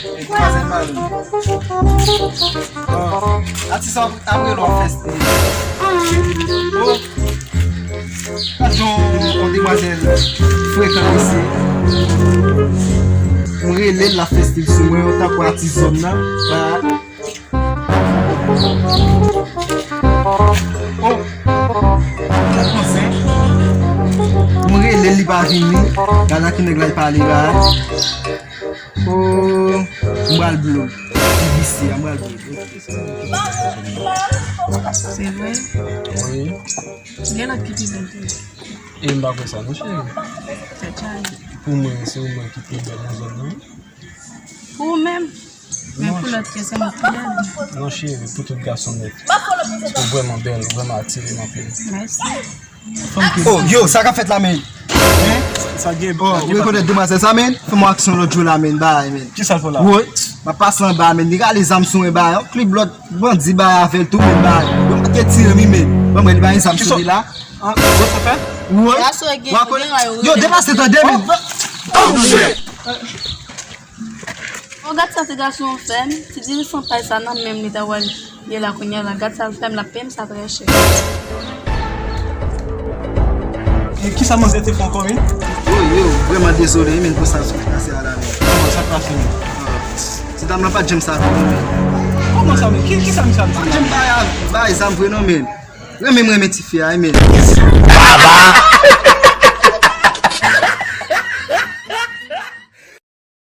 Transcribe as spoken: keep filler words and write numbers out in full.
Demwazèl Marie. Bon, atis sa ap rele w ap fè stil. Oh. Gad yon, yon demwazèl frekan mesye. M rele l, l ap fè stil sou mwen, yon tankou atis zòn nan. Ba. Oh. Gad yon zen. M rele l, li pa vini. Gad a ki nèg la, li pale ba. Oh, m pral blow. Ti visye a, m pral blow. Se vre? Wi. Gen lòt ki pi bèl tou. E m pa kwè sa, non, cheri. Tèt chaje. Pou mwen, se ou menm ki pi bèl nan zòn nan. Pou ou menm? Men pou lòt yo, se mwen ki lèd. Non, cheri, pou tout gason nèt. Ou vrèman bèl, ou vrèman atire m anpil. Mèsi. Oh, yo, sa k ap fèt la, men? Hein? Sa gen. Oh, ou rekonèt demwazèl sa, men? Fè m yon aksyon lòt jou la, men, bay, men. Kisa l fè w la? Woy, m ap pase anba, men, li rale zam sou mwen, bay, yon klib lòt bandi bay avè l tou, men, bay. Yo, m te tire mi, men. Bon, mwen, li bay zam sou li la. An, sa fè? Woy. Yo, deplase, tande, men. Oh, shit! Oh, gad sa ti gason an fè m. Ti dirijan pay sa nan men m li ta pral ye la kounye a la. Gad sa l fè m, l ap peye m sa trè chè. E kisa manzè te fè ankò, men? Yo, yo, vrèman dezole, men, pou sa k pase a la, men. Kòman sa pase, men? Ah, ti dam nan pa t janm sa vre, non, men. Kòman sa, men? Ki, kisa misye ap di la? Pa t janm bay, bay zam vre, non, men. Renmen m renmen tifi a, men. Baba!